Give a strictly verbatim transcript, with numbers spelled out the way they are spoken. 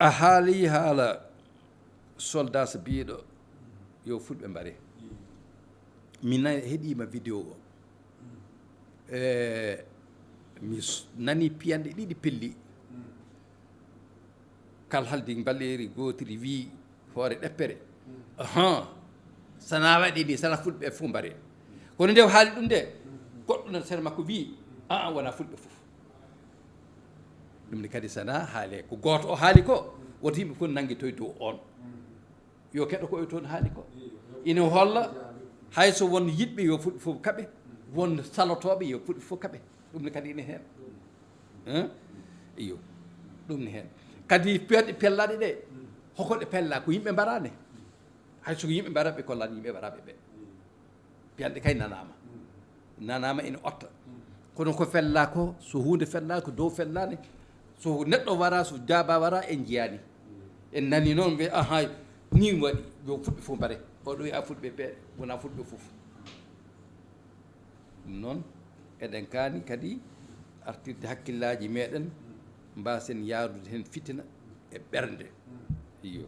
A haali haala soldat so biiɗo yo fulɓe mbare. Mi na-, heɗiima vidéo o. E, mi s-, nani piyanɗe ɗiɗi pelli. Kal haldi mbaleeri gootiri wii hoore ɗeppere. Ahan. Sana waɗi ni, sana fulɓe fof mbare. Kono nde o haali ɗum nde, goɗɗo nan sere makko wii, "Aa, wona fulɓe fof." Ɗum ne kadi sana haale ko gooto o haali ko, woto yimɓe fof nangi toye dow on. Yo keɗo ko e toon haali ko. Ina holla, hay so won yiɗɓe yo fulɓe fof kaɓe, won salotooɓe yo fulɓe fof kaɓe. Ɗum ne kadi ina heen. Hein? Iyo. Ɗum ne heen. Kadi piyanɗe pellaaɗe ɗe, hoko ɗe pella ko yimɓe mbaraani. Hay so ko yimɓe mbaraɓe kollaani yimɓe mbaraɓe ɓe. Piyanɗe kay nanaama. Nanaama ina otta. Kono ko fella ko, so huunde fella ko dow fellaani. So neɗɗo wara, so jaaba wara, en njiyaani. En nani noon ɓe, aha, ni waɗi, yo fulɓe fof mbare. Oɗo wiya fulɓe ɓe, wona fulɓe fof. Ɗum noon, eɗen kaani kadi artirde hakkillaaji meɗen, mbaasen yaarude heen fitina e ɓernde. Iyo.